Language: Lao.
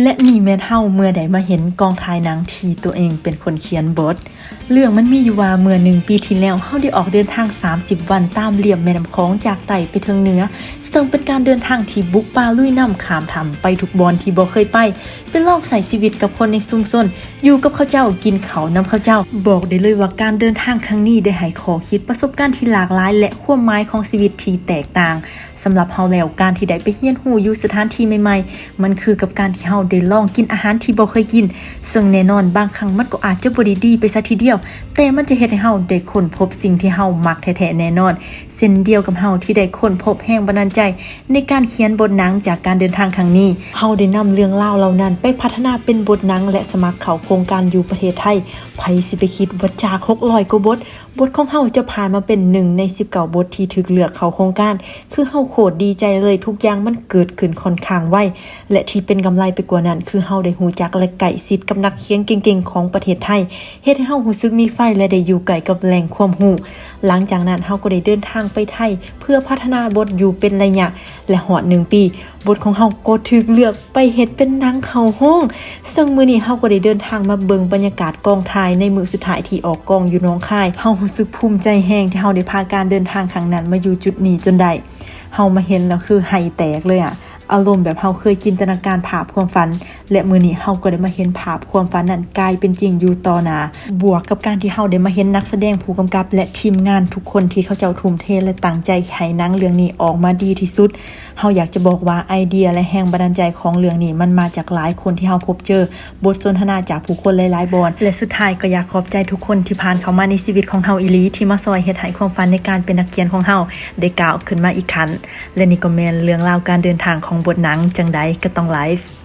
ແລະນີ້ແມ່ນເຮົາເມື່ອໄດ້ມາເຫັນກອງຖ່າຍໜັງທີ່ຕົວເອງເປັນຄົນຂຽນບົດ. ເລື່ອງມັນມີຢູ່ວ່າເມື່ອໜຶ່ງປີທີ່ແລ້ວ ເຮົາໄດ້ອອກເດີນທາງສາມສິບວັນຕາມລຽບແມ່ນ້ຳຂອງຈາກໃຕ້ໄປເທິງເໜືອ, ເຊິ່ງເປັນການເດີນທາງທີ່ບຸກປ່າລຸຍນ້ຳ ຂ້າມຖ້ຳ ໄປທຸກບ່ອນທີ່ບໍ່ເຄີຍໄປ, ໄປລອງໃຊ້ຊີວິດກັບຄົນໃນຊຸມຊົນ, ຢູ່ກັບເຂົາເຈົ້າ, ກິນເຂົ້ານຳເຂົາເຈົ້າ. ບອກໄດ້ເລີຍວ່າການເດີນທາງຄັ້ງນີ້ໄດ້ໃຫ້ຂໍ້ຄິດ, ປະສົບການທີ່ຫຼາກຫຼາຍ ແລະ ຄວາມໝາຍຂອງຊີວິດທີ່ແຕກຕ່າງ. ສຳລັບເຮົາແລ້ວ, ການທີ່ໄດ້ໄປຮຽນຮູ້ຢູ່ສະຖານທີ່ໃໝ່ໆ ມັນຄືກັບການທີ່ເຮົາໄດ້ລອງກິນອາຫານທີ່ບໍ່ເຄີຍກິນ, ເຊິ່ງແນ່ນອນບາງຄັ້ງມັນກໍອາດຈະບໍ່ໄດ້ດີໄປຊະທີດຽວ, ແຕ່ມັນຈະເຮັດໃຫ້ເຮົາໄດ້ຄົ້ນພົບສິ່ງທີ່ເຮົາມັກແທ້ໆແນ່ນອນ, ເຊັ່ນດຽວກັບເຮົາທີ່ໄດ້ຄົ້ນພົບແຮງບັນດານໃຈໃນການຂຽນບົດໜັງຈາກການເດີນທາງຄັ້ງນີ້. ເຮົາໄດ້ນຳເລື່ອງລາວເຫຼົ່ານັ້ນໄປພັດທະນາເປັນບົດໜັງ ແລະ ສະໝັກເຂົ້າໂຄງການຢູ່ປະເທດໄທ. ໃຜຊິໄປຄິດວ່າຈາກຫົກຮ້ອຍກວ່າບົດ, ບົດຂອງເຮົາຈະຜ່ານມາເປັນໜຶ່ງໃນສິບເກົ້າບົດທີ່ຖືກເລືອກເຂົ້າໂຄງການ. ຄືເຮົາໂຄດດີໃຈເລີຍ, ທຸກຢ່າງມັນເກີດຂຶ້ນຄ່ອນຂ້າງໄວ, ແລະ ທີ່ເປັນກຳໄລໄປກວ່ານັ້ນ ຄືເຮົາໄດ້ຮູ້ຈັກ ແລະ ໃກ້ຊິດກັບນັກຂຽນເກັ່ງໆຂອງປະເທດໄທ, ເຮັດໃຫ້ເຮົາຮູ້ສຶກມີໄຟ ແລະ ໄດ້ຢູ່ໃກ້ກັບແຫຼ່ງຄວາມຮູ້. ຫຼັງຈາກນັ້ນເຮົາກໍໄດ້ເດີນທາງໄປໄທ ເພື່ອພັດທະນາບົດຢູ່ເປັນໄລຍະ ແລະ ຮອດໜຶ່ງປີ, ບົດຂອງເຮົາກໍຖືກເລືອກໄປເຮັດເປັນໜັງເຂົ້າໂຮງ. ເຊິ່ງມື້ນີ້ເຮົາກໍໄດ້ເດີນທາງມາເບິ່ງບັນຍາກາດກອງຖ່າຍໃນມື້ສຸດທ້າຍທີ່ອອກກອງຢູ່ໜອງຄາຍ. ເຮົາຮູ້ສຶກພູມໃຈແຮງທີ່ເຮົາໄດ້ພາການເດີນທາງຄັ້ງນັ້ນມາຢູ່ຈຸດນີ້ຈົນໄດ້. ເຮົາມາເຫັນແລ້ວຄືໄຫ້ແຕກເລີຍອະ, ອາລົມແບບເຮົາເຄີຍຈິນຕະນາການພາບຄວາມຝັນ ແລະ ມື້ນີ້ເຮົາກໍໄດ້ມາເຫັນພາບຄວາມຝັນນັ້ນກາຍເປັນຈິງຢູ່ຕໍ່ໜ້າ, ບວກກັບການທີ່ເຮົາໄດ້ມາເຫັນນັກສະແດງ, ຜູ້ກຳກັບ ແລະ ທີມງານທຸກຄົນທີ່ເຂົາເຈົ້າທຸ່ມເທ ແລະ ຕັ້ງໃຈໃຫ້ໜັງເລື່ອງນີ້ອອກມາດີທີ່ສຸດ. ເຮົາຢາກຈະບອກວ່າໄອເດຍ ແລະ ແຮງບັນດານໃຈຂອງເລື່ອງນີ້ມັນມາຈາກຫຼາຍຄົນທີ່ເຮົາພົບເຈີ, ບົດສົນທະນາຈາກຜູ້ຄົນຫຼາຍໆບ່ອນ ແລະ ສຸດທ້າຍກໍຢາກຂອບໃຈທຸກຄົນທີ່ຜ່ານເຂົ້າມາໃນຊີວິດຂອງເຮົາອີ່ຫຼີ ທີ່ມາຊ່ອຍເຮັດໃຫ້ຄວາມຝັນໃນການເປັນນັກຂຽນຂອງເຮົາໄດ້ກ້າວຂຶ້ນມາອີກຂັ້ນ. ແລະ ນີ້ກໍແມ່ນເລື່ອງລາວການເດີນທາງຂອງບົດໜັງ ຈັ່ງໃດກໍຕ້ອງໄລຟ໌.